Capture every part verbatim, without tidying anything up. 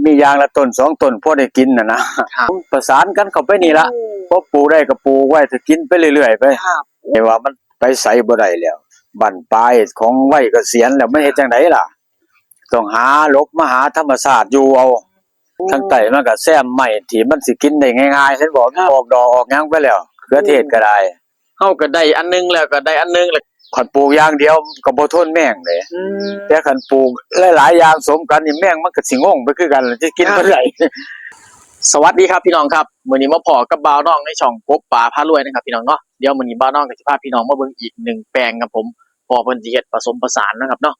มียางละต้นสองต้นพอได้กินน่ะนะ ครับ ประสานกันเข้าไปนี่ละ โอ้ พอปลูกได้ก็ปลูกไว้ถ้ากินไปเรื่อยๆไป ครับ แต่ว่ามันไปไสบ่ได้แล้ว บั้นปลายของวัยเกษียณแล้ว มันเฮ็ดจั่งใดล่ะ ต้องหาหลบมาหาธรรมชาติอยู่เอา โอ้ ทางใต้มันก็แซมไม้ที่มันสิกินได้ง่ายๆ เห็นบ่ ครับ มันออกดอกออกหยังไปแล้ว เขือเทศก็ได้ เฮาก็ได้อันหนึ่งแล้วก็ได้อันหนึ่งแล้ว คันปลูกอย่างเดียวก็บ่ทนแมงเด้ อืม แต่คันปลูกหลายๆอย่างสมกันนี่แมงมันก็สิงงไปคือกันล่ะ สิกิน ครับ เมื่อใด สวัสดีครับพี่น้องครับ มื้อนี้มาพ้อกับบ่าวน้องในช่องกบป๋าพารวยนะครับพี่น้องเนาะ เดี๋ยวมื้อนี้บ่าวน้องก็สิพาพี่น้องมาเบิ่งอีกหนึ่งแปลงครับผม เพราะเพิ่นสิเฮ็ดผสมผสานนะครับเนาะ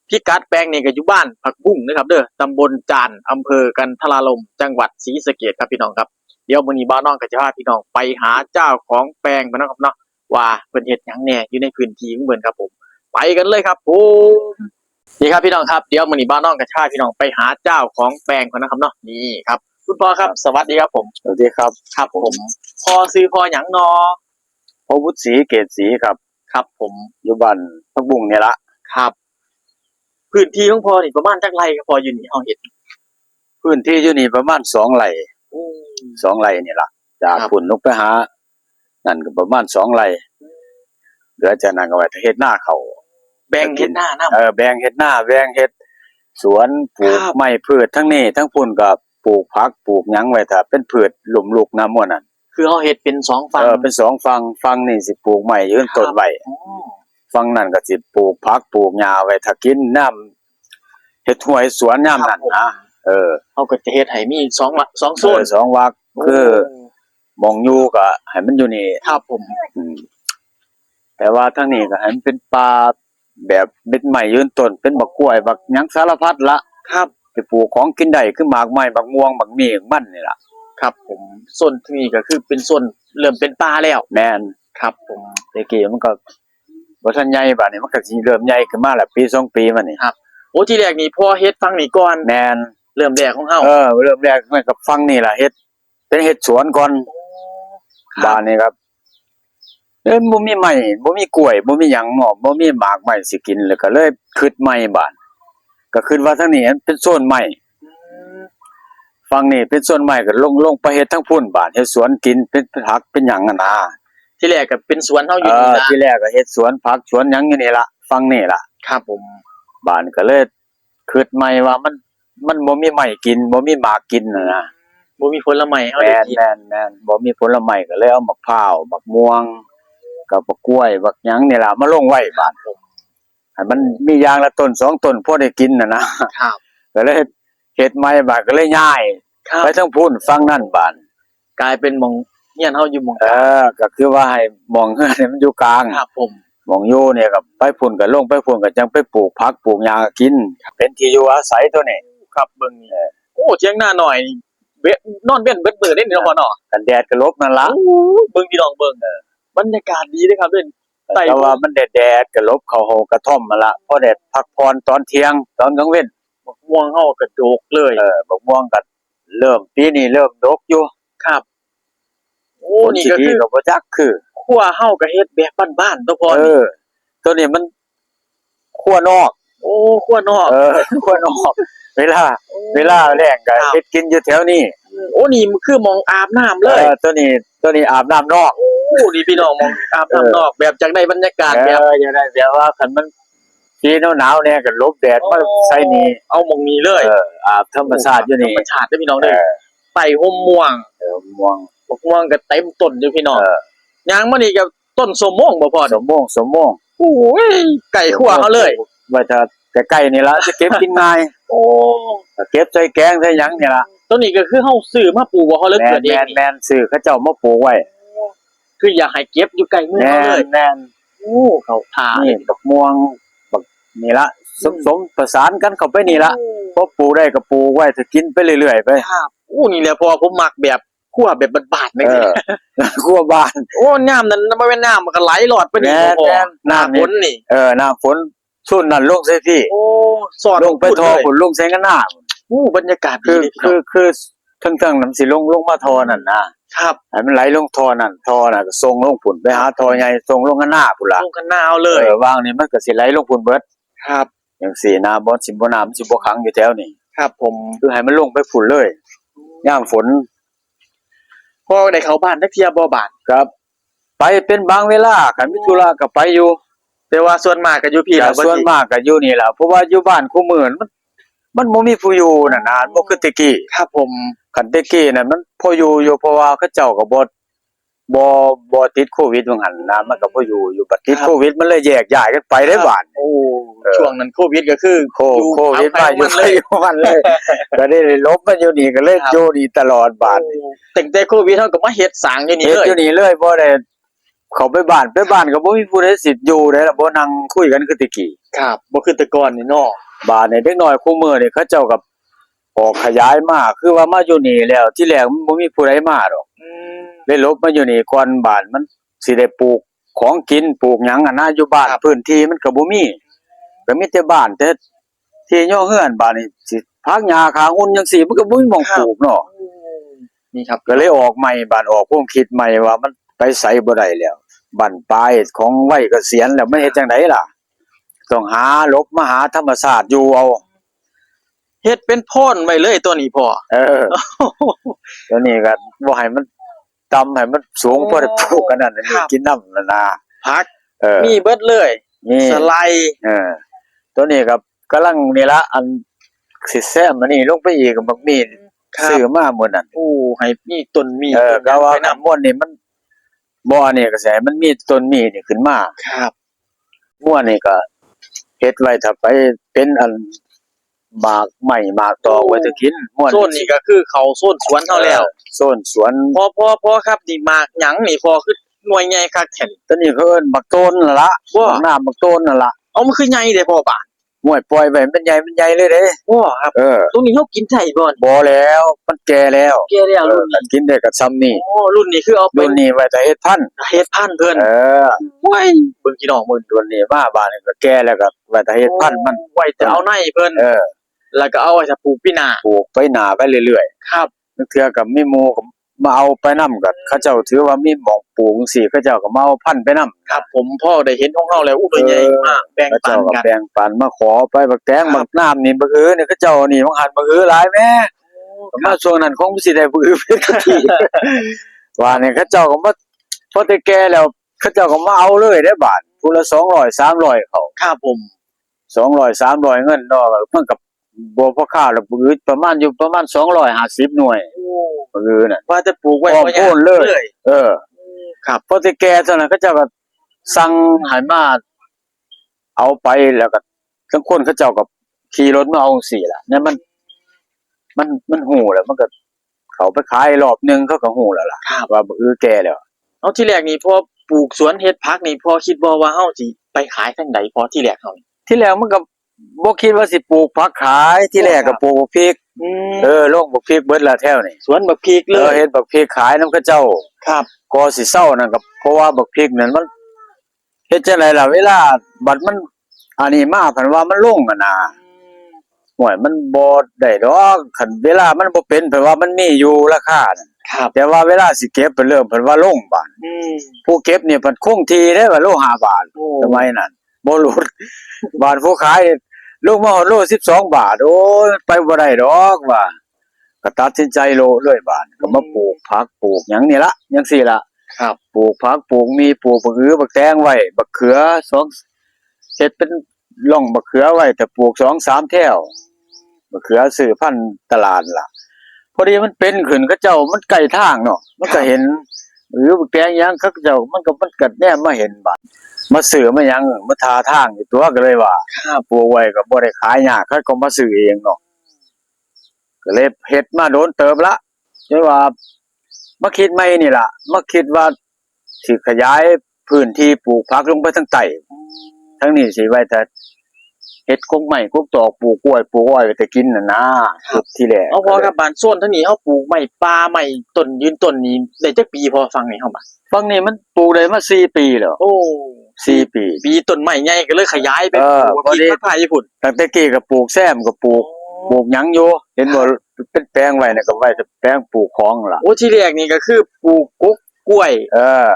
พิกัดแปลงนี่ก็อยู่บ้านผักบุ้งนะครับเด้อ ตำบลจาน อำเภอกันทราลม จังหวัดศรีสะเกษครับพี่น้องครับ เดี๋ยวมื้อนี้บ่าวน้องก็สิพาพี่น้องไปหาเจ้าของแปลงเพิ่นนะครับเนาะ ว่าเพิ่นเฮ็ดหยังแหน่อยู่ในพื้นที่ของเพิ่นครับผม ไปกันเลยครับผม นี่ครับพี่น้องครับ เดี๋ยวมื้อนี้บ่าวน้องก็สิพาพี่น้องไปหาเจ้าของแปลงเพิ่นนะครับเนาะ นี่ครับ คุณพ่อครับ ครับ สวัสดีครับผม สวัสดีครับ ครับผม พ่อชื่อพ่อหยังนอ พ่อวุฒิศรีเกตศรีครับ ครับผม อยู่บ้านผักบุ้งนี่ละ ครับ พื้นที่ของพ่อนี่ประมาณจักไร่ครับพ่อ อยู่นี่เฮาเฮ็ด พื้นที่อยู่นี่ประมาณสองไร่ อืม สองไร่นี่ละ จาก ครับ พุ้นลงไปหา นั่นก็ประมาณสองไร่ เหลือจากนั้นก็ไว้เฮ็ดนาข้าว แบ่งเฮ็ดนานำ เออ แบ่งเฮ็ดนา แบ่งเฮ็ดสวน ปลูก ครับ ไม้พืชทั้งนี้ ทั้งพุ้นก็ปลูกผัก ปลูกหยังไว้ ถ้าเป็นพืชล้มลุกนะหมู่นั้น คือเฮาเฮ็ดเป็นสองฝั่ง เออ เป็นสองฝั่ง ฝั่งนี้สิปลูกไม้ยืนต้นไว้ ครับ อ๋อ ฝั่งนั้นก็สิปลูกผักปลูกหญ้าไว้ถ้ากิน ยามเฮ็ดไร่เฮ็ดสวนยามนั้นนะ ครับผม เออ เฮาก็จะเฮ็ดให้มีสองวะ สองโซน เออ สองวัก โอ้ คือ หม่องอยู่ก็ให้มันอยู่นี่ ครับผม อืม แต่ว่าทางนี้ก็ให้มันเป็นป่าแบบเม็ดไม้ยืนต้น เป็นบักกล้วย บักหยังสารพัดละ ครับ ไปปลูกของกินได้ คือหมากไม้ บักม่วง บักมี บักมันนี่ล่ะ ครับผม โซนที่นี่ก็คือเป็นโซนเริ่มเป็นป่าแล้ว แม่น ครับผม แต่กี้มันก็บ่ทันใหญ่ บาดนี้มันก็สิเริ่มใหญ่ขึ้นมาแล้ว ปีสองปีมานี่ ครับ โอ้ ทีแรกนี่พ่อเฮ็ดฝั่งนี้ก่อน แม่น เริ่มแรกของเฮา เออ เริ่มแรกมันก็ฝั่งนี่ล่ะ เฮ็ด เป็นเฮ็ดสวนก่อน ครับ บาดนี้ครับ เอ้ย บ่มีไม้ บ่มีกล้วย บ่มีหยังเนาะ บ่มีหมากไม้สิกิน แล้วก็เลยคิดใหม่บาด ก็คิดว่าทางนี้มันเป็นโซนไม้ อืม ฝั่งนี้เป็นโซนไม้ ก็ลง ลงไปเฮ็ดทางพุ้นบาด เฮ็ดสวนกิน เป็นผัก เป็นหยังหั้นนะ ทีแรกก็เป็นสวนเฮาอยู่นี่ล่ะ เออ ทีแรกก็เฮ็ดสวนผัก สวนหยังอยู่นี่ล่ะ ฝั่งนี้ล่ะ ครับผม บาดนี้ก็เลย คิดใหม่ว่ามัน มันบ่มีไม้กิน บ่มีหมากกินน่ะนะ บ่มีผลไม้เฮาได้กิน แม่น แม่น แม่น บ่มีผลไม้ก็เลยเอามะพร้าว บักม่วง กับบักกล้วย บักหยังนี่ล่ะ มาลงไว้บาด ให้มันมีอย่างละต้นสองต้นพอได้กินน่ะนะ ครับ ก็เลยเฮ็ดใหม่บาด ก็เลยย้าย ครับ ไปทางพุ้น ฝั่งนั้นบาด กลายเป็นหม่องเฮือนเฮาอยู่หม่องกลาง เออ ก็คือว่าให้หม่องเฮือนนี่มันอยู่กลาง ครับผม หม่องอยู่นี่ก็ไปพุ้นก็ลงไปพุ้นก็จั่งไปปลูกผักปลูกหญ้ากิน เป็นที่อยู่อาศัยตัวนี้ ครับ เบิ่งนี่ เออ โอ้ เถียงนาน้อยนี่ เวะ นอนเว็นเบิดมื้อเด้นี่เนาะพ่อเนาะ คันแดดก็หลบนั่นละ โอ้ย เบิ่งพี่น้องเบิ่ง เออ บรรยากาศดีเด้อครับเด้อ แต่ว่ามันแดดๆ ก็หลบเข้าห้องกระท่อมนั่นละ พอได้พักผ่อนตอนเที่ยง ตอนกลางเว็น บักม่วงเฮาก็ดกเลย เออ บักม่วงก็เริ่ม ปีนี้เริ่มดกอยู่ ครับ โอ้ นี่ก็คือ ก็บ่จักคือ ครัวเฮาก็เฮ็ดแบบบ้านๆ ตัวพ่อ เออ ตัวนี้มันครัวนอก โอ้ ครัวนอก เออ ครัวนอก เวลา โอ้ เวลาแล้งก็ ครับ เฮ็ดกินอยู่แถวนี้ โอ้ นี่มันคือหม่องอาบน้ำเลย เออ ตัวนี้ ตัวนี้อาบน้ำนอก โอ้ นี่พี่น้องหม่องอาบน้ำนอก เออ แบบอยากได้บรรยากาศแบบ เออ อยากได้แบบว่าคันมัน ที่หนาวๆ แน่ก็หลบแดดมาใส่นี่ เอาหม่องนี้เลย เออ อาบธรรมชาติอยู่นี่ ธรรมชาติเด้อพี่น้องเด้อ เออ ใต้ร่มม่วง เออ ม่วง บักม่วงก็เต็มต้นอยู่พี่น้อง เออ ย่างมานี่ก็ต้นส้มม่วงบ่พ่อ ส้มม่วง ส้มม่วง โอ้ย ใกล้ครัวเฮาเลย ว่าจะใกล้ๆ นี่ละ จะเก็บกินง่าย โอ้ เก็บใส่แกงใส่หยังนี่ละ ต้นนี้ก็คือเฮาซื้อมาปลูกบ่ เฮาเลย แม่น เกิดเอง แม่น นี่ แม่น ซื้อเขาเจ้ามาปลูกไว้ คืออยากให้เก็บอยู่ใกล้มือเฮาเลย แม่น แม่น โอ้ เข้าท่า นี่ เลย บักม่วง บัก นี่ละ อืม สม สมประสานกันเข้าไปนี่ละ โอ้ พอปลูกได้ก็ปลูกไว้ถ้ากินไปเรื่อยๆ ไป ครับ โอ้ นี่แหละพ่อผมมักแบบครัวแบบบ้านๆ จังซี่ เออ ครัวบ้าน โอ้ น้ำนั่นบ่แม่นน้ำมันก็ไหลหลอดไปนี่ แม่น บ่พ่อ แม่น หน้า น้ำนี่ ฝนนี่ เออ หน้าฝน ซุ่นนั่นลงใส่พี้ โอ้ สอด ลงไปท่อ พุ้นเลย พุ้น ลงใส่คันนา โอ้ บรรยากาศดี คือ เด้พี่น้อง คือ คือเทิงๆ นั่นสิลง ลงมาท่อนั่นนะ ครับ ให้มันไหลลงท่อนั่น ท่อน่ะก็ส่งลงพุ้น ไปหาท่อใหญ่ส่งลงคันนาพุ้นล่ะ ลงคันนาเอาเลย เออ วางนี่มันก็สิไหลลงพุ้นเบิด ครับ จังซี่นะ บ่สิบ่ น้ำสิบ่ขังอยู่แถวนี้ ครับผม คือให้มันลงไปพุ้นเลย ยามฝน พ่อได้เข้าบ้านจักเทื่อบ่บาด ครับ ไปเป็นบางเวลา คันมีธุระก็ไปอยู่ แต่ว่าส่วนมากก็อยู่พี้ล่ะ ก็ บ่ ส่วน ติ มากก็อยู่นี่ล่ะ เพราะว่าอยู่บ้านคู่มื้อมัน มันบ่มีผู้อยู่นั่นนะ บ่คือแต่กี้ ครับผม คันแต่กี้นั่นมันพออยู่อยู่ เพราะว่าเขาเจ้าก็บ่ บ่ บ่ติดโควิดว่าหั่นนะ มันก็พออยู่อยู่ บัดติด ครับ โควิดมันเลยแยกย้ายกันไปเด้ ครับ บ้าน โอ้ เออ ช่วงนั้นโควิดก็คือ โค- อยู่ โควิด พักไผ มาอยู่ พักมันเลย พักมันเลย ก็ได้หลบมาอยู่นี่ ก็เลย ครับ อยู่นี่ตลอดบาด โอ้ ตั้งแต่โควิดเฮาก็มาเฮ็ดสร้างอยู่นี่ เฮ็ด เลย อยู่นี่เลย บ่ได้เข้าไปบ้าน ไปบ้านก็บ่มีผู้ใดสิอยู่ได้ล่ะ บ่นั่งคุยกันคือแต่กี้ ครับ บ่คือแต่ก่อนนี่เนาะ บาดนี่เด็กน้อยคู่มื้อนี่เขาเจ้าก็ออกขยายมา คือว่ามาอยู่นี่แล้ว ทีแรกมันบ่มีผู้ใดมาดอก อืม เลยหลบมาอยู่นี่ก่อน บ้านมันสิได้ปลูกของกิน ปลูกหยังหั่นนะ อยู่บ้าน ครับ พื้นที่มันก็บ่มี ก็มีแต่บ้านแต่ที่ย่อเฮือน บาดนี่สิผักหญ้าขางอุ่นจังซี่ มันก็บ่มีหม่อง ครับ ปลูกเนาะ อืม นี่ครับ ก็เลยออกใหม่ บาดออกความคิดใหม่ว่ามันไปไสบ่ได้แล้ว บั้นปลายของวัยเกษียณแล้ว มันเฮ็ดจั่งใดล่ะ ต้องหาหลบมาหาธรรมชาติอยู่เอา เฮ็ดเป็นโพนไว้เลยตัวนี้พ่อ เออ ตัวนี้ก็บ่ให้มันต่ำ ให้มันสูง โอ้ พอได้ปลูกอันนั้นอันนี้ ครับ กินนำนั่นนะ ผัก เออ มีเบิดเลย มี สะไล เออ ตัวนี้ก็กำลังนี่ละ อันสิแซมอันนี้ลงไปอีก บักมีด ครับ ซื้อมามื้อนั้น โอ้ ให้มีต้นมี เออ ต้น ก็ว่า ไว้นำ ม่วนนี่มัน บ่อนี่ก็สิให้มันมีต้นมีนี่ขึ้นมา ครับ ม่วนนี่ก็เฮ็ดไว้ถ้าไปเป็นอันหมากไม้หมากตอก โอ้ ไว้ถ้ากิน ม่วน โซนนี่ก็คือเข้าโซนสวนเฮาแล้ว เออ โซนสวน พ่อ พ่อ พ่อครับ นี่หมากหยังนี่พ่อ คือหน่วยใหญ่คักแท้นี่ ตัวนี้เขาเอิ้นหมากโตนนั่นละ บ่ หมากน้ำหมากโตนนั่นละ เอา มันคือใหญ่แท้พ่อ บาด ห้วย ปล่อยไว้มันใหญ่ มันใหญ่เลยเด้ โอ้ ครับ เออ ตรงนี้เฮากินได้บ่ บ่แล้ว มันแก่แล้ว แก่แล้ว เออ รุ่นนี้ กินได้ก็ส่ำนี้ โอ้ รุ่นนี้คือเอาไป รุ่นนี้ไว้ถ้าเฮ็ดพันธุ์ เฮ็ดพันธุ์เพิ่น เออ โอ้ย เบิ่งพี่น้องเบิ่ง รุ่นนี้มาบาดนี้ก็แก่แล้วก็ไว้ถ้าเฮ็ดพันธุ์มัน โอ้ ไว้แต่เอาในเพิ่น เออ แล้วก็เอาไว้ถ้าปลูกปีหน้า ปลูกไปหน้าไปเรื่อยๆ ครับ ลางเทื่อก็มีหมู่ก็มาเอาไปนำ ก็เขาเจ้าถือว่ามีหม่องปลูกจั่งซี้ เขาเจ้าก็มาเอาพันธุ์ไปนำ ครับผม พ่อได้เห็นของเฮาแล้ว อู้ หน่วยใหญ่มาก เออ แบ่งปันกัน เขาเจ้าก็แบ่งปันมาขอไป บักแตง ครับ บักน้ำนี่ บักอือนี่ เขาเจ้านี่ บางหันบักอือหลายแหม โอ้ ครับ มาช่วงนั้นคงสิได้บักอือเป็นกะทิ ว่านี่ เขาเจ้าก็มา พอแต่แก่แล้ว เขาเจ้าก็มาเอาเลยเด้บาด ผู้ละสองร้อย สามร้อยเขา ครับผม สองร้อย สามร้อย เงินเนาะ มันก็ บ่พอค่าดอก บักอือประมาณอยู่ประมาณสองร้อยห้าสิบหน่วย โอ้ บักอือน่ะ ว่าแต่ปลูกไว้ อ้อม บ่ยาก โพนเลย เลย เออ ครับ พอแต่แก่เท่านั้นเขาเจ้าก็สั่งให้มาเอาไป แล้วก็ลางคนเขาเจ้าก็ขี่รถมาเอาจั่งซี้ล่ะ เนี่ยมัน มัน มันฮู้แล้ว มันก็เข้าไปขายรอบหนึ่งเขาก็ฮู้แล้วล่ะ ครับ ว่าบักอือแก่แล้ว เอา ทีแรกนี่พ่อปลูกสวนเฮ็ดผักนี่ พ่อคิดบ่ว่าเฮาสิไปขายทางใด พ่อ ทีแรกเฮานี่ ทีแรกมันก็ บ่คิดว่าสิปลูกผักขาย ทีแรกก็ปลูกบักพริก อืม เออ ลงบักพริกเบิดละแถวนี่ สวนบักพริกเลย เออ เฮ็ดบักพริกขายนำเขาเจ้า ครับ ก็สิเซานั่นก็เพราะว่าบักพริกนั่นมัน เฮ็ดจั่งใดล่ะ เวลาบัดมัน อันนี้มา เพิ่นว่ามันลงหั่นน่ะ อืม โอ้ย มันบ่ได้ดอก คันเวลามันบ่เป็น เพิ่นว่ามันมีอยู่ราคาน่ะ ครับ แต่ว่าเวลาสิเก็บ เพิ่นเริ่ม เพิ่นว่าลงบาด อืม ผู้เก็บนี่เพิ่นคงที่เด้ ว่าโลห้าบาท โอ้ สมัยนั้น บ่หลุด บาดผู้ขายลงมาฮอดโลสิบสองบาท โอ้ย ไปบ่ได้ดอกว่า ก็ตัดสินใจโละเลยบาด ก็มาปลูกผักปลูกหยังนี่ละ จั่งซี้ละ ครับ ปลูกผักปลูกหมี ปลูกบักอือบักแตงไว้ บักเขือสอง เฮ็ดเป็นร่องบักเขือไว้ แต่ปลูกสองสามแถว บักเขือซื้อพันธุ์ตลาดล่ะ พอดีมันเป็นขึ้น เขาเจ้ามันใกล้ทางเนาะ มันก็เห็น หรือบักแตงหยัง เขาเจ้ามันก็ มันก็แนมมาเห็นบาด มาซื้อมาหยัง มาท่าทางอยู่ตัว ก็เลยว่า ครับ ปลูกไว้ก็บ่ได้ขายยาก เขาก็มาซื้อเองเนาะ ก็เลยเฮ็ดมาโดนเติบละ จนว่ามาคิดใหม่นี่ล่ะ มาคิดว่าสิขยายพื้นที่ปลูกผักลงไปทางใต้ ทางนี้สิไว้แต่เฮ็ดกกไม้กกตอก ปลูกกล้วยปลูกอ้อยไว้แต่กินน่ะนะ ครับ ทีแรก เอา พ่อครับ บ้านโซนทางนี้เฮาปลูกไม้ป่า ไม้ต้นยืนต้นนี่ได้จักปีพ่อ ฝั่งนี้เฮาบาด ฝั่งนี้มันปลูกได้มาสี่ปีแล้ว โอ้ สี่ปี ปีต้นไม้ใหญ่ก็เลยขยายไป เออ ปลูก พอดี พริกผักไผ่ญี่ปุ่น ตั้งแต่กี้ก็ปลูกแซมก็ปลูก โอ้ ปลูกหยังอยู่ เห็นบ่ ครับ เป็นแปลงไว้น่ะ ก็ไว้แต่แปลงปลูกของล่ะ โอ้ ทีแรกนี่ก็คือปลูกกกกล้วย เออ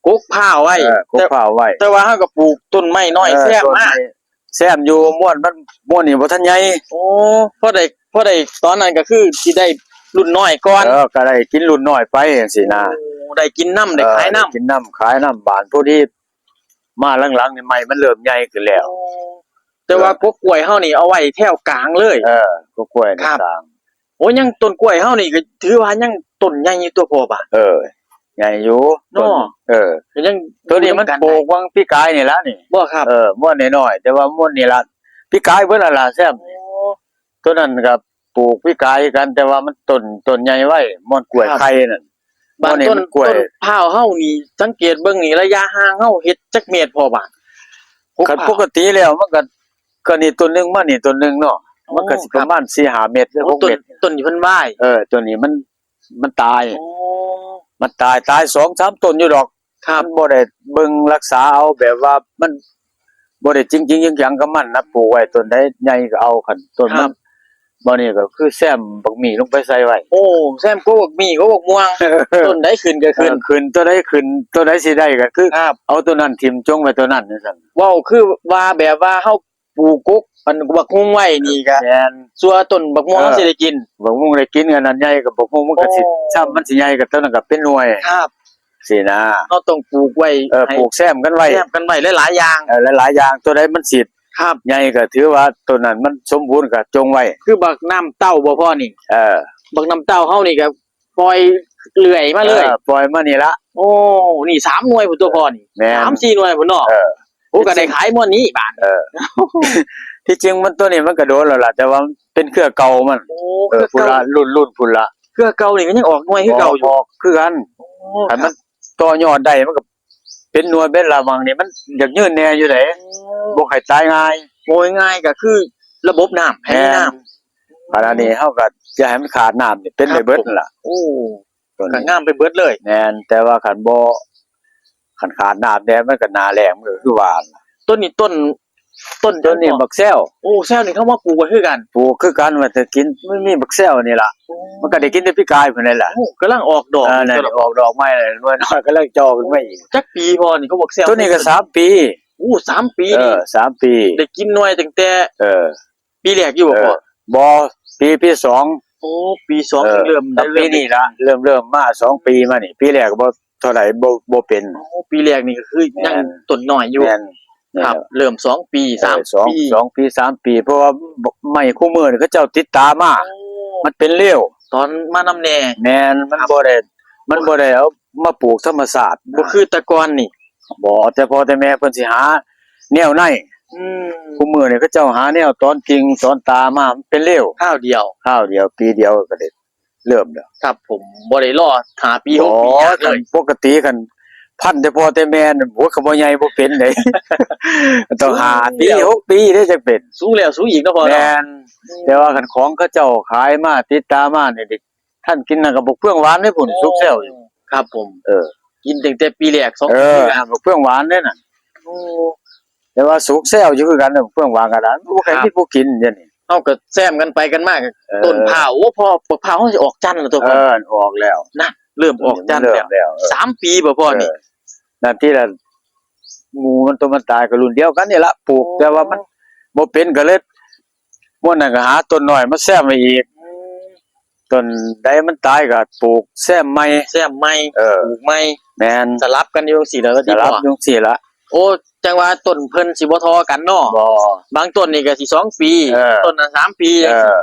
กกพร้าวไว้ เออ กกพร้าวไว้ แต่ แต่ว่าเฮาก็ปลูกต้นไม้น้อย เออ แซมมา ต้นไม้ แซมอยู่ ม่วนมัน ม่วนนี่บ่ทันใหญ่ โอ้ พอได้ พอได้ตอนนั้นก็คือสิได้รุ่นน้อยก่อน เออ ก็ได้กินรุ่นน้อยไปจังซี่นะ โอ้ ได้กินนำ ได้ขายนำ เออ ได้กินนำขายนำ บาดพอดีมาหลังๆนี่ ไม้มันเริ่มใหญ่ขึ้นแล้ว โอ้ แต่ว่ากกกล้วยเฮานี่เอาไว้แถวกลางเลย เออ กกกล้วยนี่ ครับ กลาง โอ้ ยังต้นกล้วยเฮานี่ก็ถือว่ายังต้นใหญ่อยู่ตัวพ่อบาด เออ ใหญ่อยู่ เนาะ ต้น เออ ก็ยัง ตัวนี้มัน อยู่นำกัน ปลูกวังปีกายนี่ละนี่ บ่ครับ เออ ม่วนน้อยๆ แต่ว่าม่วนนี่ละ ปีกายเบิดนั่นล่ะแซม โอ้ ตัวนั้นก็ปลูกปีกายคือกัน แต่ว่ามันต้น ต้นใหญ่ไว้ ม่วนกล้วย ครับ ไข่นั่น บาง ม่วนนี่ ต้น มันกล้วย ต้นพร้าวเฮานี่ สังเกตเบิ่งนี่ ระยะห่างเฮาเฮ็ดจักเมตรพ่อบาด คันปกติแล้วมันก็ ก็นี่ต้นหนึ่งมานี่ต้นหนึ่งเนาะ มันก็สิ โอ้ ครับ ประมาณสี่ห้าเมตรหรือ โอ้ หกเมตร ต้น ต้นที่เพิ่นวาย เออ ต้นนี้มัน มันตาย โอ้ มันตาย ตายสองสามต้นอยู่ดอก ครับ มันบ่ได้เบิ่งรักษาเอา แบบว่ามันบ่ได้จริงจริงจังๆกับมันนะ ปลูกไว้ต้นใดใหญ่ก็เอา คันต้นมัน ครับ บ่นี่ก็คือแซมบักหมี่ลงไปใส่ไว้ โอ้ แซมกกบักหมี่ กกบักม่วง ต้นใดขึ้นก็ขึ้น เออ ขึ้น ตัวใดขึ้น ตัวใดสิได้ก็คือ ครับ เอาตัวนั้นถิ่มจงไว้ตัวนั้นจังซั่น เว้าคือว่าแบบว่าเฮาปลูกกก อันบักฮุ่งไว้นี่ก็ แม่น ซั่วต้นบักม่วง เออ สิได้กิน บักฮุ่งได้กิน อันนั้นใหญ่ก็บักฮุ่งมันก็สิ โอ้ ซ้ำมันสิใหญ่ก็ตัวนั้นก็เป็นหน่วย ครับ สินะ เฮาต้องปลูกไว้ เออ ให้ ปลูกแซมกันไว้ แซมกันไว้หลายๆอย่าง เออ หลายๆอย่าง ตัวใดมันสิ ครับ ใหญ่ก็ถือว่าตัวนั้นมันสมบูรณ์ก็จงไว้ คือบักน้ำเต้าบ่พ่อนี่ เออ บักน้ำเต้าเฮานี่ก็ปล่อยเรื่อยมาเลย เออ ปล่อยมานี่ละ โอ้ นี่สามหน่วยพุ้นตัวพ่อนี่ แม่น สามสี่หน่วยพุ้นเนาะ เออ โอ้ ก็ได้ขายม่วนนี้บาด เออ ที่จริงมันตัวนี้มันก็โดนแล้วล่ะ แต่ว่ามันเป็นเครือเก่ามัน โอ้ เออ เครือเก่า พุ้นละ รุ่น รุ่นพุ้นละ เครือเก่านี่ก็ยังออกหน่วยคือเก่าอยู่ ออก ออกคือกัน โอ้ คันมัน ครับ ต่อยอดได้มันก็เป็นหน่วยเป็นละมังนี่ มันอยากยืนแน่อยู่เด้ โอ้ บ่ให้ตายง่าย โอ้ย ง่ายก็คือระบบน้ำให้มีน้ำ แม่น ขณะนี้เฮาก็จะให้มันขาดน้ำนี่เป็นไปเบิดนั่นล่ะ ครับผม โอ้ ตัวนี้ ก็งามไปเบิดเลย แม่น แต่ว่าคันบ่ คันขาดน้ำแน่มันก็หน้าแล้ง มันก็คือว่าล่ะ ต้นนี้ต้น ต้น ต้นนี้ หยังพ่อ บักแซว โอ้ แซวนี่เขามาปลูกไว้คือกัน ปลูกคือกัน ว่าจะกิน มันมีบักแซวนี่ล่ะ โอ้ มันก็ได้กินแต่ปีกายพุ้นนั่นล่ะ โอ้ กำลังออกดอก เออ นั่น กำลังออกดอกใหม่เลย หน่วยน้อยกำลังจ่อขึ้นมาอีก จักปีพ่อนี่เขาบักแซว ตัวนี้ก็สามปี โอ้ สามปี เออ นี่ สามปี ได้กินหน่วยตั้งแต่ เออ ปีแรกอยู่บ่พ่อ เออ บ่ ปี ปีสอง โอ้ ปีสอง เออ เริ่ม แล้วปีนี้ละ เริ่ม เริ่มมาสองปีมานี่ ปีแรกก็บ่เท่าไหร่ บ่ บ่เป็น โอ้ ปีแรกนี่ก็คือยัง แม่น ต้นน้อยอยู่ แม่น ครับ แม่น เริ่มสองปี เออ สาม สอง ปี สองปี สามปี เพราะว่าไม้คู่มือนี่เขาเจ้าติดตามา โอ้ มันเป็นเร็ว ตอนมานำแน่ แม่น มัน ครับ บ่ได้ มันบ่ได้เอามาปลูกธรรมชาตินะ บ่คือแต่ก่อนนี่ บ่ แต่พ่อแต่แม่เพิ่นสิหาแนวใน อืม คู่มือนี่เขาเจ้าหาแนวตอนกิ่งตอนตามา มันเป็นเร็ว คราวเดียว คราวเดียว ปีเดียวก็ได้เริ่มแล้ว ครับผม บ่ได้รอห้าปี บ่ หกปียากเลย คันปกติคันพันธุ์แต่พ่อแต่แม่นั่น โอ้ย ก็บ่ใหญ่บ่เป็นเด้ ต้องห้าปี สูงแล้ว หกปีเด้จั่งเป็น สูงแล้วสูงอีกเนาะพ่อเนาะ แม่น อืม แต่ว่าคันของเขาเจ้าขายมาติดตามานี่ ทันกินนั่นก็บักเฟื่องหวานเด้พุ้น โอ้ สุกแซวอยู่ ครับผม เออ กินตั้งแต่ปีแรก สอง เออ ปีแรก บักเฟื่องหวานเด้นั่น โอ้ แต่ว่าสุกแซวอยู่คือกันเด้อ บักเฟื่องหวานก็ได้ บ่ค่อย ครับ มีผู้กินเดี๋ยวนี้ เฮาก็แซมกันไปกันมา เออ ต้นพร้าว โอ้ พ่อ บักพร้าวเฮาสิออกจันทร์แล้วตัว เออ ออกแล้ว นะ เริ่มออกจันทร์แล้ว เริ่มแล้ว เออ สามปีบ่พ่อนี่ เออ นั่นที่ละ หมู่มันตัวมันตายก็รุ่นเดียวกันนี่ละ ปลูก โอ้ แต่ว่ามันบ่เป็นก็เลย ม่วนนั่นก็หาต้นน้อยมาแซมไว้อีก อืม ต้นใดมันตายก็ปลูกแซมใหม่ แซมใหม่ เออ ปลูกใหม่ แม่น สลับกันอยู่จั่งซี้ล่ะ สลับอยู่จั่งซี้ล่ะ โอ้ จั่งว่าต้นเพิ่นสิบ่ท่อกันเนาะ บ่ บางต้นนี่ก็สิสองปี เออ ต้นนั้นสามปี เออ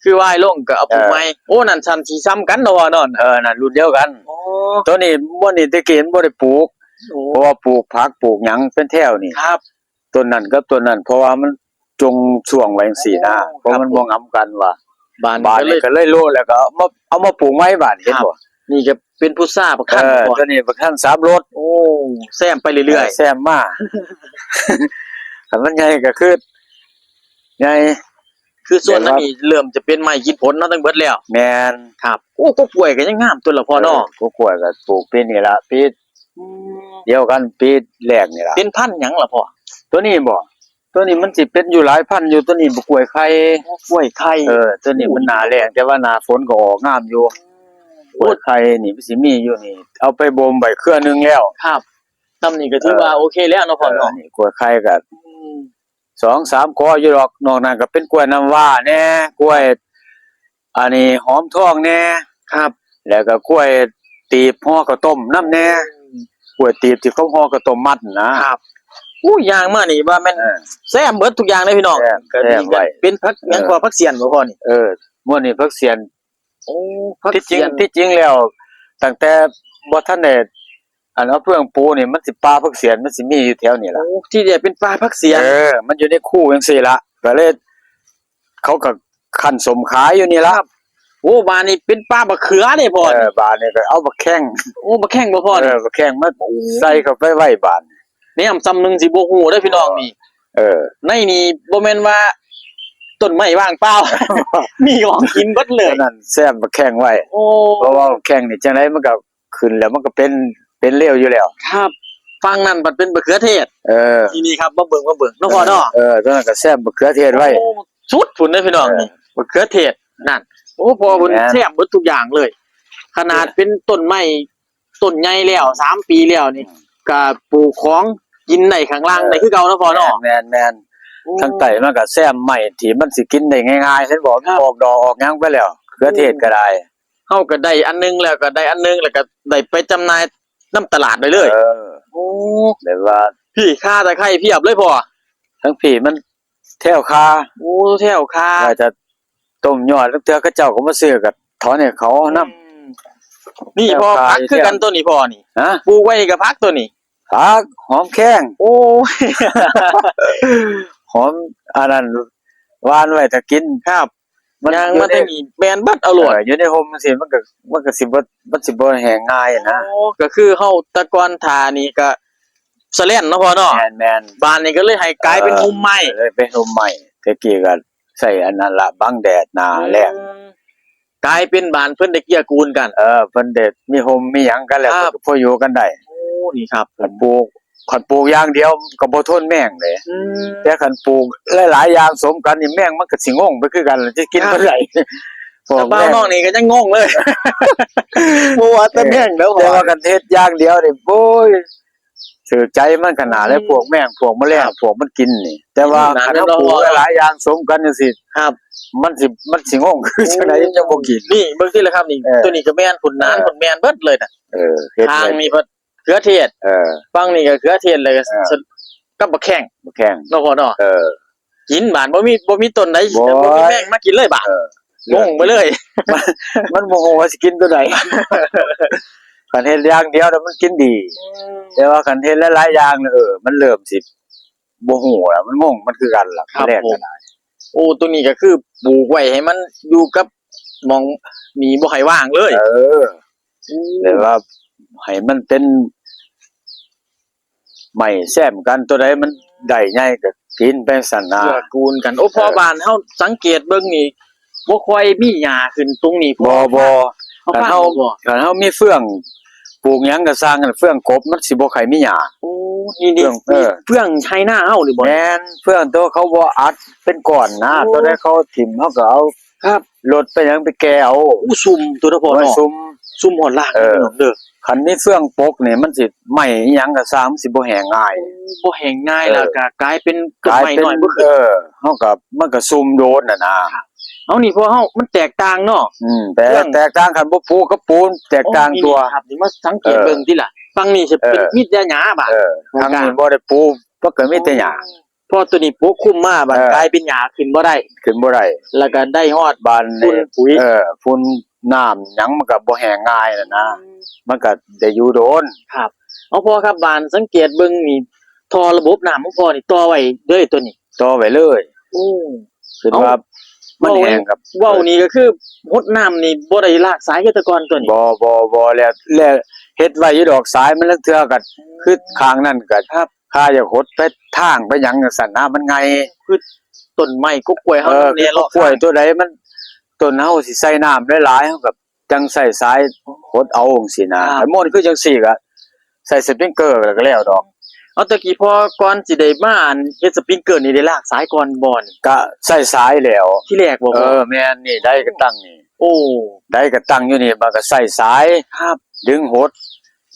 คือวายลงก็เอาปลูกใหม่ เออ โอ้ นั่นซั่นสิซ้ำกันเนาะพ่อเนาะ เออ นั่นรุ่นเดียวกัน โอ้ ตัวนี้ ม่วนนี่แต่กี้มันบ่ได้ปลูก โอ้ เพราะว่าปลูกผักปลูกหยังเป็นแถวนี่ ครับ ต้นนั้นกับต้นนั้น เพราะว่ามันจงช่วงไว้จั่งซี้นะ โอ้ เพราะมัน ครับผม บ่งำกันว่า บาดนี้ บาดนี้ก็เลย ก็เลยโละแล้วก็เอามา เอามาปลูกใหม่บาดนี้ เห็นบ่ ครับ นี่ก็เป็นพุทราบักทั่น เออ ก่อน ตัวนี้บักทั่นสามรส โอ้ แซมไปเรื่อยๆ เออ แซมมา คันมันใหญ่ก็คือ ใหญ่ คือส่วนนั้นนี่เริ่มจะเป็นไม้กินผลเนาะ ทั้งเบิดแล้ว แม่น ครับ โอ้ กกกล้วยก็ยังงามตัวละพ่อเนาะ เออ กกกล้วยก็ปลูกปีนี้ละ ปี อืม เดียวกันปีแรกนี่ล่ะ เป็นพันธุ์หยังล่ะพ่อ ตัวนี้บ่ ตัวนี้มันสิเป็นอยู่หลายพันธุ์อยู่ ตัวนี้บักกล้วยไข่ อ๋อ กล้วยไข่ เออ ตัวนี้มันหน้าแล้ง แต่ว่าหน้าฝนก็ออกงามอยู่ อืม กล้วยไข่นี่มันสิมีอยู่นี่ เอาไปบ่มไว้เครือหนึ่งแล้ว ครับ ซ้ำนี่ก็ถือว่า เออ โอเคแล้วเนาะพ่อเนาะ เออ นี่กล้วยไข่ก็ อืม สองสามกออยู่ดอก นอกนั้นก็เป็นกล้วยน้ำว้าแหน่ กล้วย อันนี้หอมทองแหน่ ครับ แล้วก็กล้วยตีบห่อข้าวต้มนำแหน่ กล้วยตีบที่เขาห่อข้าวต้มมัดน่ะนะ ครับ อู้ ย่างมานี่ว่าแม่น เออ แซ่บเบิดทุกอย่างเลยพี่น้อง แซ่บ ก็มี แซ่บไว้ เป็นผักหยัง เออ ก็ผักเสี้ยนบ่พ่อนี่ เออ มื้อนี้ผักเสี้ยน โอ้ ผัก ที่จริง เสี้ยน ที่จริงแล้ว ตั้งแต่บ่ทันได้ อันเอาเฟืองปูนี่ มันสิป่าผักเสี้ยน มันสิมีอยู่แถวนี่ล่ะ โอ้ ที่เดียวเป็นป่าผักเสี้ยน เออ มันอยู่ในคูจังซี่ล่ะ ก็เลย เขาก็คั้นส้มขายอยู่นี่ล่ะ ครับ โอ้ บาดนี้เป็นป่าบักเขือเด้พ่อ เออ บาดนี้ก็เอาบักแข้ง โอ้ บักแข้งบ่พ่อ เออ บักแข้งมา โอ้ ใส่เข้าไปไว้บาด แนมซำหนึ่งสิบ่ฮู้เด้อพี่น้องนี่ เออ ในนี่บ่แม่นว่าต้นไม้ว่างเปล่า มีของกินเบิดเลย นั่นแซมบักแข้งไว้ โอ้ เพราะว่าบักแข้งนี่จังไดมันก็ขึ้นแล้วมันก็เป็น เป็นเร็วอยู่แล้ว ครับ ฝั่งนั้นบัดเป็นบักเขือเทศ เออ นี่ นี่ครับ มาเบิ่ง มาเบิ่งเนาะพ่อเนาะ เออ ตอนนั้นก็แซมบักเขือเทศไว้ โอ้ สุดพุ้นเด้อพี่น้อง เออ นี่ บักเขือเทศ นั่น โอ้ พ่อเพิ่น แม่น แซมเบิดทุกอย่างเลย ขนาดเป็นต้นไม้ ต้นใหญ่แล้ว สามปีแล้วนี่ อืม ก็ปลูกของกินได้ข้างล่าง เออ ได้คือเก่าเนาะพ่อเนาะ แม่น แม่น โอ้ ทางใต้มันก็แซมไม้ที่มันสิกินได้ง่ายๆ เห็นบ่ ครับ ออกดอกออกหยังไปแล้ว เขือเทศก็ได้ เฮาก็ได้อันหนึ่งแล้วก็ได้อันหนึ่ง แล้วก็ได้ไปจำหน่ายนำตลาดได้เลย เออ โอ้ แบบว่า พี่ ข่าตะไคร้เพียบเลยพ่อ ทั้งพี่มัน แถวคา โอ้ แถวคา ว่าจะต้มยอด ลางเทื่อเขาเจ้าก็มาซื้อก็ถอนให้เขานำ อืม นี่พ่อ แถวคา ผักคือกัน อยู่แถว ตัวนี้พ่อนี่ ฮะ ปลูกไว้กับผักตัวนี้ ผักหอมแข้ง โอ้ย หอมอันนั้น หว่านไว้ถ้ากิน ครับ มัน ย่างมา อยู่ใน ทางนี้แม่นเบิดเอาโลด เออ อยู่ในร่มจังซี่ มันก็ มันก็สิบ่ มันสิบ่แห้งง่ายนะ โอ้ ก็คือเฮาแต่ก่อนถ่านี่ก็ สะแล่นเนาะพ่อเนาะ แม่นๆ บาดนี้ก็เลยให้กลายเป็นร่มไม้ เออ เลยเป็นร่มไม้ แต่กี้ก็ใส่อันนั้นละบังแดดหน้าแล้ง อืม กลายเป็นบ้านเพิ่นได้เกื้อกูลกัน เออ เพิ่นได้มีร่มมีหยังกันแล้ว ครับ เพิ่นก็พออยู่กันได้ โอ้ นี่ครับ คันปลูก คันปลูกอย่างเดียวก็บ่ทนแมงเด้ อืม แต่คันปลูกหลายๆอย่างสมกันนี่แมงมันก็สิงงไปคือกันล่ะ สิกิน ครับ เมื่อใด พวก แต่บ้าน แมง นอกนี่ก็ยังงงเลย บ่ว่าแต่แมงแล้ว แต่ว่าคันเฮ็ดอย่างเดียวนี่ โอ้ย ถือใจมันขนาดเลย อืม พวกแมง พวกแมลง ครับ พวกมันกินนี่ แต่ว่า อืม คันเฮาปลูกหลายๆอย่างสมกันจังซี่ ครับ มันสิ มันสิงงคือจังใด โอ้ จังบ่กิน นี่เบิ่งติล่ะครับนี่ เออ ตัวนี้ก็แม่น พุ้นหนาน เออ พุ้นแม่นเบิดเลยน่ะ เออ เฮ็ด ทาง ไว้ นี่เพิ่นเขือเทศ เออ ฝั่งนี้ก็เขือเทศ แล้วก็ เออ กับบักแข้ง บักแข้ง เนาะพ่อเนาะ เออ กินบาดบ่มี บ่มีต้นใด บ่ บ่มีแมงมากินเลยบาด เออ งงไปเลย มัน มันบ่ฮู้ว่าสิกินตัวใด คันเฮ็ดอย่างเดียวน่ะมันกินดี อืม แต่ว่าคันเฮ็ดหลายๆอย่างน่ะ เออ มันเริ่มสิบ่ฮู้แล้ว มันงง มันคือกันล่ะ ครับ แรก ผม ก็ได้ โอ้ ตัวนี้ก็คือปลูกไว้ให้มันอยู่กับหม่องนี่บ่ให้ว่างเลย เออ อืม แต่ว่าให้มันเป็น ไม้แซมกัน ตัวใดมันได้ใหญ่ก็กินไปซั่นนะ เกื้อกูลกัน โอ้ เออ พ่อบ้านเฮาสังเกตเบิ่งนี่ บ่ค่อยมีหญ้าขึ้นตรงนี้ บ่ บ่ เฮา คันเฮา ฟังบ่ คันเฮามีเฟื่อง ปลูกหยังก็ซ่าง เฟื่องกบมันสิบ่ค่อยมีหญ้า โอ้ นี่ นี่ เฟื่อง เออ เฟื่องไถนาเฮานี่บ่ แม่น เฟื่องตัวเขาบ่อัดเป็นก้อนนะ โอ้ ตัวใดเขาถิ่มเฮาก็เอา ครับ รถไปหยังไปแก่เอา อู้ ซุ่มตัวเนาะพ่อเนาะ ซุ่ม ซุ่มฮอดลาก เออ พี่น้องเด้อ คันมีเฟื่องปกนี่มันสิ ไม้อิหยังก็ซ่างมันสิบ่แห้งง่าย โอ้ บ่แห้งง่าย เออ แล้วก็กลายเป็นต้นไม้น้อยบ่ขึ้น เออ เฮาก็ มันก็ซุ่มโดนน่ะนะ ครับ เอานี่พ่อเฮา มันแตกต่างเนาะ อืม แต่ เฟื่อง แตกต่างกัน บ่ปลูกกับปลูกแตกต่าง โอ้ นี่ ตัว นี่ครับ นี่มาสังเกต เออ เบิ่งติล่ะ ฝั่งนี้สิเป็น เออ มีแต่หญ้าบาด เออ ตรงกลาง ทางนี้บ่ได้ปลูก มันก็มีแต่หญ้า พอตัวนี้ปกคลุมมา บัด เออ กลายเป็นหญ้าขึ้นบ่ได้ ขึ้นบ่ได้ แล้วก็ได้ฮอด บาดนี่ ฝุ่นปุ๋ย เออ ฝุ่นน้ำหยังมันก็บ่แห้งง่ายน่ะนะ อืม มันก็ได้อยู่โดน ครับ เอาพ่อครับ บาดสังเกตเบิ่งนี่ ท่อระบบน้ำของพ่อนี่ต่อไว้เลยตัวนี้ ต่อไว้เลย โอ้ คิดว่า เอ้า มันแห้งครับ เว้านี่ เว้านี่ก็คือฮดน้ำนี่บ่ได้ลากสายคือแต่ก่อนตัวนี้ บ่ บ่ บ่ แล้ว แล้วเฮ็ดไว้อยู่ดอก สายมันลางเทื่อก็ คือข้างนั้นก็ ครับ ข้าอยากหดไปทางไปหยังจั่งซั้นนะ มันไง คือต้นไม้กกกล้วยเฮา เออ แน่ คือ เลาะ กกกล้วย ข้าง ตัวใดมัน ต้นเฮาสิใส่น้ำหลายๆ เฮาก็จั่งใส่สายหดเอาจั่งซี้นะ ครับ คันม่วนคือจั่งซี้ก็ใส่สปริงเกอร์แล้วก็แล้วดอก เอา ตะกี้พ่อก่อนสิได้มาอันเฮ็ดสปริงเกอร์นี่ได้ลากสายก่อนบ่นี่ ก็ใส่สายแล้ว ที่แรกบ่พ่อ เออ แม่น นี่ได้กระตังนี่ โอ้ ได้กระตังอยู่นี่ มันก็ใส่สาย ครับ ดึงหด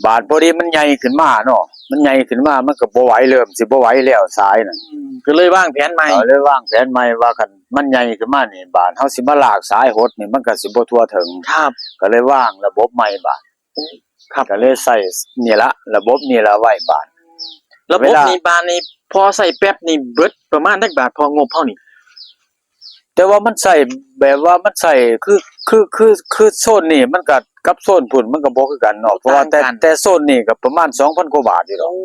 บาดพอดีมันใหญ่ขึ้นมาเนาะ มันใหญ่ขึ้นมามันก็บ่ไหว เริ่มสิบ่ไหวแล้วสายน่ะ อืม ก็เลยวางแผนใหม่ เออ เลยวางแผนใหม่ว่าคันมันใหญ่ขึ้นมานี่ บาดเฮาสิมาลากสายหดนี่มันก็สิบ่ทั่วถึง ครับ ก็เลยวางระบบใหม่บาด ครับ ก็เลยใส่นี่ละ ระบบนี่ละไว้บาด ระบบ เวลา นี่บาดนี่พอใส่แป๊บนี่เบิดประมาณจักบาท พองบเฮานี่ แต่ว่ามันใส่แบบว่ามันใส่คือ คือ คือ คือโซนนี่มันก็กับโซนพุ้นมันก็บ่คือกันเนาะ โอ้ เพราะว่าแต่ ต่างกัน แต่โซนนี่ก็ประมาณสองพันกว่าบาทอยู่ดอก โอ้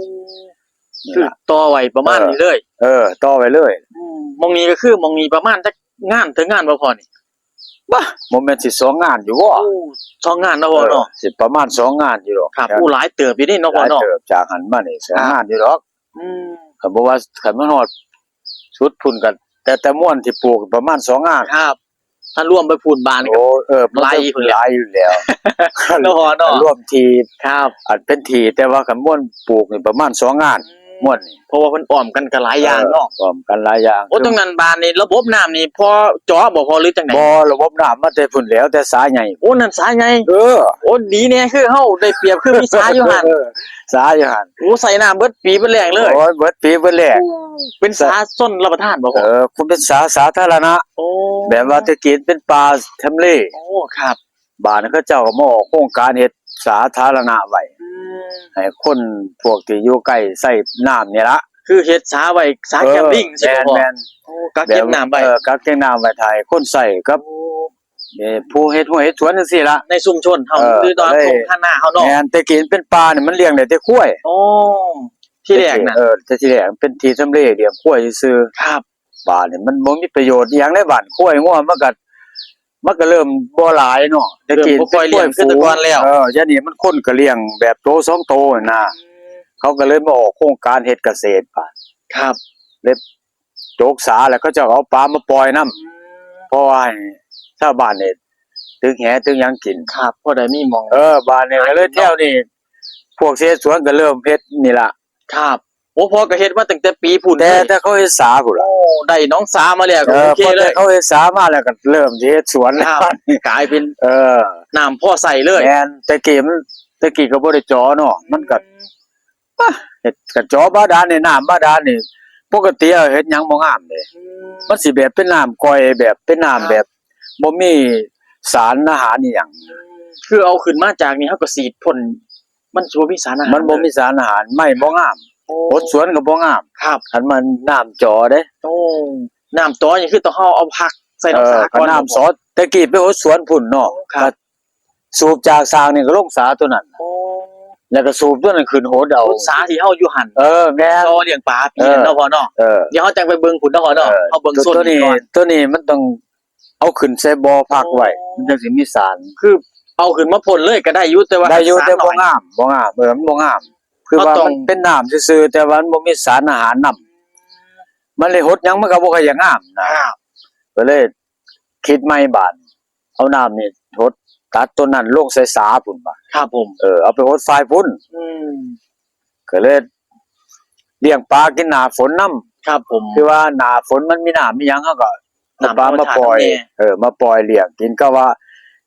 นี่ล่ะ คือต่อไว้ประมาณนี้เลย เออ เออ ต่อไว้เลย อืม หม่องนี้ก็คือหม่องนี้ประมาณจักงานถึงงานบ่พอนี่ บ่ บ่แม่นสิสองงานอยู่บ่ โอ้ สองงานเนาะพ่อเนาะ เออ สิประมาณสองงานอยู่ดอก ครับ ครับ อู้ หลายเติบอยู่นี่เนาะพ่อเนาะ หลายเติบ จากหั้นมานี่สอง ครับ งานอยู่ดอก อืม คันบ่ว่า คันมันฮอดสุดพุ้นก็แต่ แต่ม่วนที่ปลูกประมาณสองงาน ครับ ถ้ารวมไปพุ้นบาดนี่ก็ โอ้ เออ มันก็ หลายอยู่แล้ว หลายอยู่แล้ว เนาะพ่อเนาะ รวมที่ ครับ อันเป็นที่ แต่ว่าคันม่วนปลูกนี่ประมาณสองงาน อืม ม่วนนี่ เพราะว่ามันอ้อมกันก็หลายอย่างเนาะ เออ อ้อมกันหลายอย่าง โอ้ ตรงนั้นบาดนี่ระบบน้ำนี่พอเจาะบ่พ่อหรือจังใด บ่ ระบบน้ำมาแต่พุ้นแล้ว แต่สาใหญ่ โอ้ นั่นสาใหญ่ เออ โอ้ ดีแน่คือเฮาได้เปรียบคือมีสาอยู่หั่น เออ สาอยู่หั่น โอ้ ใส่น้ำเบิดปีเบิดแล้งเลย โอ้ย เบิดปีเบิดแล้ง เป็นสาชลประทานบ่พ่อ เออ คุณเป็นสาสาธารณะ โอ้ แบบว่าแต่กี้เป็นป่าทำเล โอ้ ครับ บาดนี้เขาเจ้าก็มาออกโครงการเฮ็ดสาธารณะไว้ อืม ให้คนพวกที่อยู่ใกล้ใช้น้ำนี่ละ คือเฮ็ดสาไว้ สาแคมปิ้ง เออ ใช่บ่พ่อ แม่นๆ โอ้ กักเก็บน้ำไว้ แบบ เออ กักเก็บน้ำไว้ถ่ายคนใช้กับ โอ้ เอ่อ ผู้เฮ็ดฮวดเฮ็ดสวนจังซี่ละ ในชุมชนเฮา เออ หรือว่า ก็เลย โครงการนาเฮาเนาะ แม่น แต่กี้เป็นป่านี่มันเลี้ยงได้แต่ควาย โอ้ ที่แรกน่ะ เออ แต่ที่แรกมันเป็นที่ทำเลเลี้ยงควายซื่อๆ ครับ บาดนี่มันบ่มีประโยชน์อิหยังในบ้าน ควายงัวมันก็ มันก็เริ่มบ่หลายเนาะ แต่กี้ เริ่มบ่ค่อยเลี้ยงคือแต่ก่อนแล้ว เออ เดี๋ยวนี้มันคนก็เลี้ยงแบบโตสองโตนั่นนะ เขาก็เลยมาออกโครงการเฮ็ดเกษตรบาด ครับ เลยจกสาแล้วเขาเจ้าก็เอาปลามาปล่อยนำ เพราะว่าให้ชาวบ้านนี่ตึกแหตึกหยังกิน ครับ พอได้มีหม่อง เออ บาดนี่ก็เลยแถวนี้ พวกเฮ็ดสวนก็เริ่มเฮ็ดนี่ล่ะ ครับ โอ้ พ่อก็เฮ็ดมาตั้งแต่ปีพุ้น แต่ เลย แต่เขาเฮ็ดสาพุ้นล่ะ โอ้ ได้หนองสามาแล้วก็ เออ โอเคเลย พอแต่เขาเฮ็ดสามาแล้วก็เริ่มสิเฮ็ดสวน ครับ กลายเป็น เออ น้ำพอใช้เลย แม่น แต่กี้มัน แต่กี้ก็บ่ได้เจาะเนาะ มันก็ อ่ะ เฮ็ดก็เจาะบาดาลนี่ น้ำบาดาลนี่ ปกติเอาเฮ็ดหยังบ่งามเด้ อืม มันสิแบบเป็นน้ำก่อย แบบเป็นน้ำ ครับ แบบบ่มีสารอาหารอีหยัง คือเอาขึ้นมาจากนี่เฮาก็ฉีดพ่น มันสิบ่มีสารอาหาร มันบ่มีสารอาหาร ไม้บ่งาม โอ้ หดสวนก็บ่งาม ครับ คันมันน้ำเจาะเด้ โอ้ น้ำเจาะนี่คือต้องเฮาเอาพักใส่หนองสาก่อน เออ คันน้ำเจาะ แต่กี้ไปหดสวนพุ้นเนาะ ครับ ก็สูบจากสระนี่ก็ลงสาตัวนั้น โอ้ แล้วก็สูบตัวนั้นขึ้นหดเอา หดสาที่เฮาอยู่หั่น เออ แม่น ต่อเลี้ยงปลาปีนั้นเนาะ เออ พ่อเนาะ เออ เดี๋ยวเฮาจั่งไปเบิ่งพุ้นเนาะพ่อเนาะ เออ เฮาเบิ่งโซนนี้ก่อน ตัวนี้ ตัวนี้มันต้อง เอาขึ้นใส่บ่อพักไว้ โอ้ มันจั่งสิมีสาร คือเอาขึ้นมาพ่นเลยก็ได้อยู่ แต่ว่า ได้อยู่ สาร แต่บ่ น้อย งาม บ่งาม เออ มันบ่งาม คือว่า เฮาต้อง มันเป็นน้ำซื่อๆ แต่ว่ามันบ่มีสารอาหารนำ มันเลยหดหยังมันก็บ่ค่อยอยากงามนะ ครับ ก็เลยคิดใหม่บาด เอาน้ำนี่หดตัดต้นนั้นลงใส่สาพุ้นบาด ครับผม เออ เอาไปหดฝ่ายพุ้น อืม ก็เลยเลี้ยงปลากินหน้าฝนนำ ครับผม คือว่าหน้าฝนมันมีน้ำมีหยัง เฮาก็เอาปลามาปล่อย น้ำธรรมชาติแน่ เออ มาปล่อยเลี้ยงกิน ก็ว่า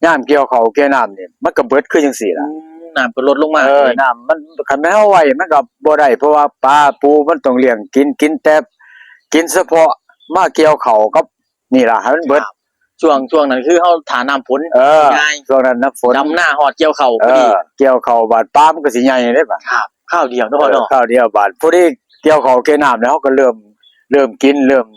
ยามเกี่ยวข้าวเกี่ยวน้ำนี่ มันก็เบิดคือจั่งซี่ล่ะ อืม น้ำก็ลดลงมา เออ น้ำมัน คันแม่นเฮาไว้มันก็บ่ได้ เพราะว่าปลาปูมันต้องเลี้ยงกิน กินแต่ กินเฉพาะมาเกี่ยวข้าวกับ นี่ล่ะ ให้มันเบิด ครับ ช่วง ช่วงนั้นคือเฮาถ่าน้ำฝน เออ ง่าย ช่วงนั้นน้ำฝน ดำนาฮอดเกี่ยวข้าวพอดี เออ เกี่ยวข้าวบาดปลามันก็สิใหญ่เด้บาด ครับ คราวเดียวเนาะพ่อเนาะ เออ คราวเดียวบาด พอดีเกี่ยวข้าวเกี่ยวน้ำแล้วเฮาก็เริ่ม เริ่มกิน เริ่ม